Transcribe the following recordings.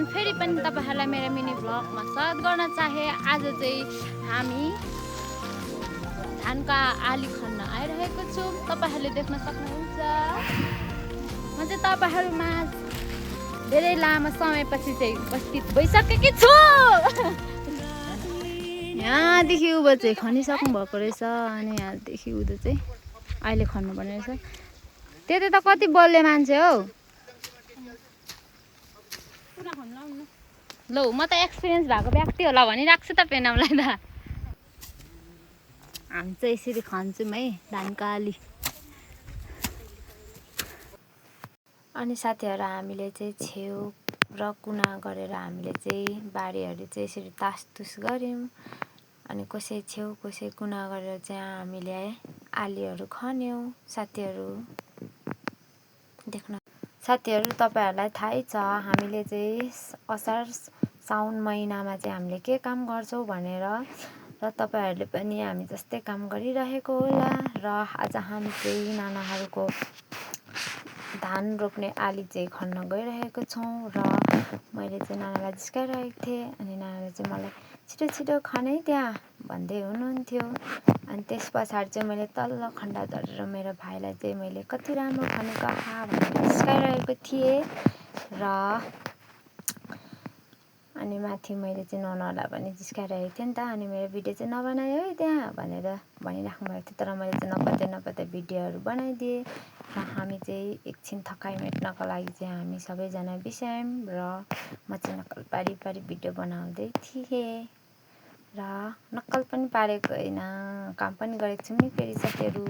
Everyone, फेरि पनि तपाईहरुलाई मेरो मिनी भ्लगमा स्वागत गर्न चाहे। आज चाहिँ हामी धानका आली खन्न आइरहेको छु। तपाईहरुले देख्न सक्नुहुन्छ। म चाहिँ तपाईहरुमा धेरै लामो समयपछि चाहिँ उपस्थित भइसकेकी छु। यहाँदेखि उँभो चाहिँ खनिसक्नु भएको रहेछ अनि यहाँदेखि उँधो चाहिँ अहिले खन्नु पर्ने रहेछ। त्यतै त कति बोल्ने मान्छे हौ। लौ म त एक्सपिरियन्स भएको व्यक्ति होला भनिराख्छु त पेनामलाई त। हामी चाहिँ यसरी खन्छौँ है धानका आली। अनि साथीहरु हामीले चाहिँ छेउ र कुना गरेर हामीले चाहिँ बारीहरु चाहिँ यसरी तासतुस गर्यौं। अनि कसै छेउ कसै कुना गरेर चाहिँ हामीले आलीहरु खन्यौं। साथीहरु तपाईहरुलाई थाहै छ हामीले चाहिँ असार साउन महिनामा चाहिँ हामीले के काम गर्छौं भनेर, र तपाईहरुले पनि हामी जस्तै काम गरिरहेको होला। र आज हामी चाहिँ नानाहरुको धान रोप्ने आली चाहिँ खन्न गइरहेको छौं। र मैले चाहिँ नानालाई जिस्काइरहेको थिएँ अनि नानाले चाहिँ मलाई छिटो छिटो खन है त्यहाँ भन्दै हुनुहुन्थ्यो। अनि त्यसपछाडि चाहिँ मैले तल्लो खण्डा गरेर मेरो भाइलाई चाहिँ मैले कति राम्रो खनेको आहा भनेर जिस्काइरहेको थिएँ। र अनि माथि मैले चाहिँ ननहरूलाई पनि जिस्काइरहेको थिएँ नि त। अनि मेरो भिडियो चाहिँ नबनायो है त्यहाँ भनेर भनिराख्नु भएको थियो। तर मैले चाहिँ नपत्ते भिडियोहरू बनाइदिएँ। र हामी चाहिँ एकछिन थकाइ मेट्नको लागि चाहिँ हामी सबैजना बिसायौँ। र म चाहिँ नक्कल पारी पारी भिडियो बनाउँदै थिएँ। र नक्कल पनि पारेको होइन, काम पनि गरेको छौँ नि फेरि साथीहरु।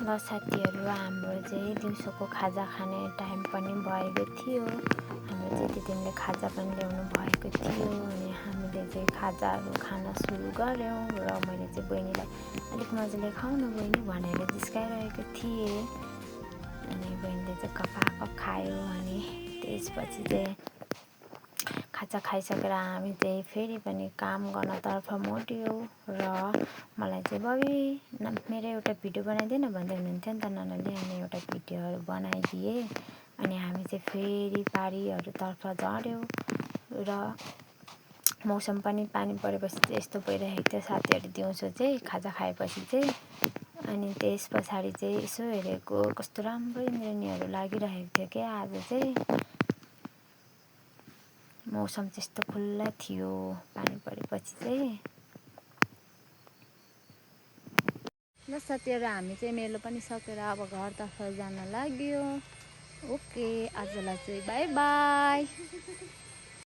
ल साथीहरु, हाम्रो चाहिँ दिउँसोको खाजा खाने टाइम पनि भएको थियो। हाम्रो चाहिँ दिदीले खाजा पनि ल्याउनु भएको थियो अनि हामीले चाहिँ खाजाहरू खान सुरु गर्यौं। र मैले चाहिँ बहिनीलाई अलिक मजाले खाउन बहिनी भनेर जिस्काइरहेको थिएँ। अनि बहिनीले चाहिँ कपाक खायो। अनि त्यसपछि चाहिँ खाजा खाइसकेर हामी चाहिँ फेरि पनि काम गर्नतर्फ मोड्यौं। र मलाई चाहिँ बबी मेरो एउटा भिडियो बनाइदे न भन्दै हुनुहुन्थ्यो नि त नानाले। अनि एउटा भिडियोहरू बनाइदिए। अनि हामी चाहिँ फेरि बारीहरूतर्फ झर्यौं। र मौसम पनि पानी परेपछि चाहिँ यस्तो भइरहेको थियो साथीहरु दिउँसो चाहिँ खाजा खाएपछि चाहिँ। अनि त्यसपछाडि चाहिँ यसो हेरेको कस्तो राम्रो इन्द्रेणीहरू लागिरहेको थियो क्या आज चाहिँ। मौसम त्यस्तो खुल्ला थियो पानी परेपछि चाहिँ। ल साथीहरु, हामी चाहिँ मेलो पनि सकेर अब घरतर्फ जान लाग्यो। ओके, आजलाई चाहिँ बाइ बाइ।